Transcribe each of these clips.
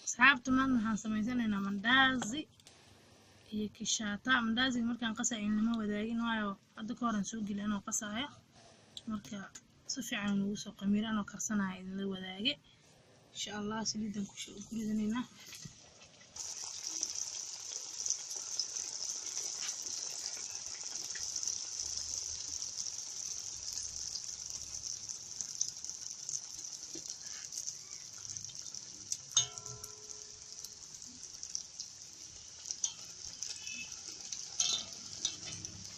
Asxaabta, maanta waxaan samaysanaynaa mandaazi iyo kishaata. Mandaaziga markaan qasayo inlama wadaagin, waayo hadda ka horan soo geli anoo qasaayo. Marka si fiican nagu soo qamiira anoo karsanaya idinla wadaage, insha Allah. Saliidan ku ridanaynaa.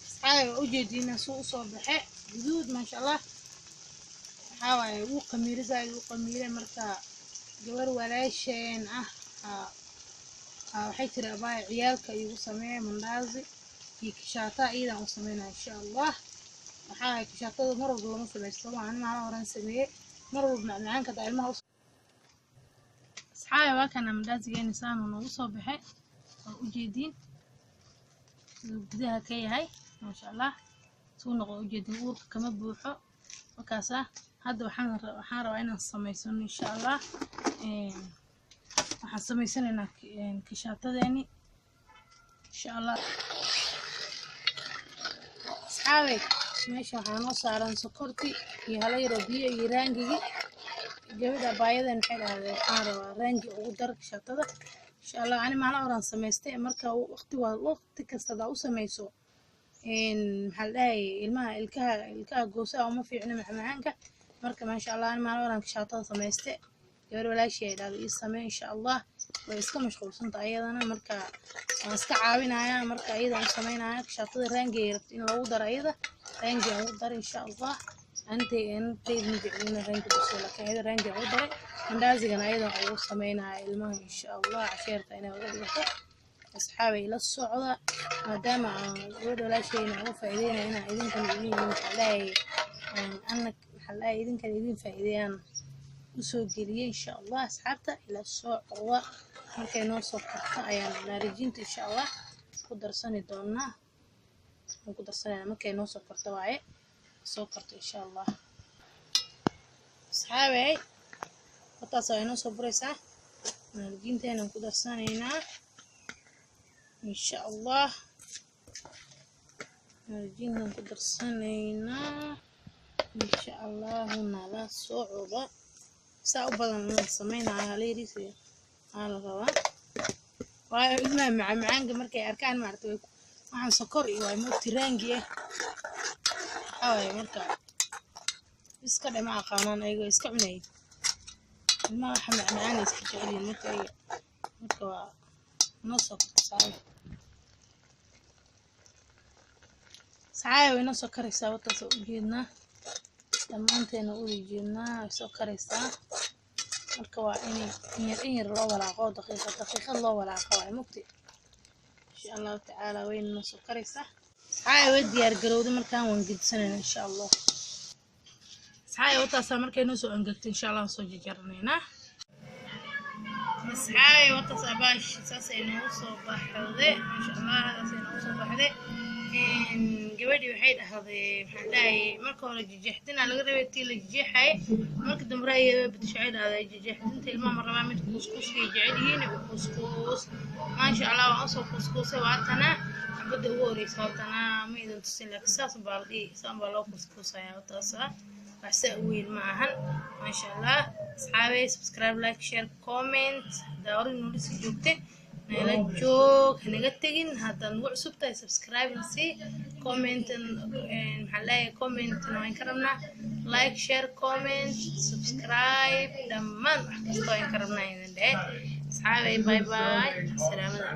Asxaabi, waa ujeediina suu usoo baxe guduud, maasha Allah. Waxaa waaye wuu qamiire, zaaid wuu qamiire. Marka gabar walaasheen ah waxay tiri, "Abaaya, ciyaalka iigu sameeya mandaazi iyo kishaata." Iyadan u sameynaya, insha Allah. Waxaa waaye kishaatada mar walba lama sameysto, maahan maalin horan sameeyey. Mar walba macmacaanka hadaa ilmaha. Asxaabi, waa kana mandaazigeeni saanuu noogu soo baxay. Waa ujeediin siduu gudaha ka yahay, maasha Allah. Suu noqo ujeedin, uurka kama buuxo. Markaasa hadda waxaan rabaa inaan samaysano, insha Allah. Waxaan samaysanaynaa kishaatadeeni, insha Allah. Asxaabe, meesha waxaa noo saaran sokorti iyo hala yaroo biyo iyo raangigi. Gabadha abaayadan waxay dhahday, "Waxaan rabaa raangi ugu dar kishaatada," insha Allah. Ani maalin horaan samaystay. Marka waqti waa waqti kasta hadaa u samayso, maxaa la dhahay, ilmaha ilkaha goosaha uma fiicno macmacaanka. Marka maasha Allah, ani maalin horaan kishaatada samaystay. Gabar walaashii ay dhahday, "Ii samee," insha Allah. Way iska mashquulsanta ayadana, marka waan iska caawinayaa. Marka ayadaan u samaynaya kishaatada, raangi ay rabto in loogu daro, ayada raangi aan ugu daray, insha Allah. Antay antayda ma jeclina raangi duso, laakiin ayada raangi aan ugu daray. Mandaazigana ayadan ugu samaynaya ilmaha, insha Allah, casheerta inay uga dhigato. Asxaabay, ila socda. Maadaama aan gabadha walaashayna uga faa'iideynaya, inaan idinkan idin, maxaa dhahay, ana, maxaa dhahay, idinkan idin faa'iideeyaan usoo geliyey, insha Allah. Asxaabta, ila socda. Markay noo soo karto ayaan naarajinta, insha Allah, ku darsani doonaa. Waan ku darsanayna markay noo soo karto, waaye soo karto, insha Allah. Asxaabay, wataas waa inoo soo buraysaa. Naarajinteenaan ku darsanaynaa, insha Allah. Naarajintaan ku darsanaynaa, insha Allahu. Nala socda. Saa u badan la sameynaya, halayriis aa la rabaa, waayo ilmaha macmacaanka markay arkaan, maaragtay, waxaan sokor iyo waay moogti raangi ah. Waxaa waaye marka iska dhama aqaanaan, ayago iska cunayeen. Ilmaha waxa macmacaan ay iska jecel yihiin. Marka ayaga marka waa noo soo karto. Saxaabi, saxaabi, way noo soo karaysaa. Wataas oo ujeednaa, dhammaanteena u jeednaa, way soo karaysaa. Marka waa in yar loo walaaqo, daqiiqad daqiiqad loo walaaqo waay mugti, insha Allahu tacaala. Wayna noo soo karaysaa, saxaabi, way diyaar garowday. Markaan waan gedisanayna, insha Allah. Saxaabi, wataasaa markay noo soo angegto, insha Allah, waan soo jarjaranaynaa. Asxaabi, wataas abaash saasay noogu soo baxday, maasha Allah, saasay noogu soo baxday. Gabadhii waxay dhahday, maxaa dhahay, marka hore jejeexdinaa laga rabay tii la jejeexayay. Marka dambe ra'yigeeda way bedeshay. Waxay dhahday, "Jejeexdinta ilmaha ma rabaa, mid kuuskuuskay jecel yihiin, u kuuskuus." Maasha Allah, waan usoo kuuskuusay. Waatana xabadda ugu horeysa, waatana. Ma idin tusin, laakiin saas baa la dhihi, saan baa loo kuuskuusaya. Wataas ah, wax saa u weyn ma ahan, maasha Allah. Asxaabey, subscribe, like, share, comment. Haddaa hore noolisii joogtay, nala joog, hanaga tegin. Haddaad nagu cusub tahay, subscribe na sii, comment, maxaa leeyahay, commentna waan ka rabnaa. Like, share, comment, subscribe, dhammaan wax kasta waan ka rabnaa idin dhehe. Asxaabey, bye bye, salaamada.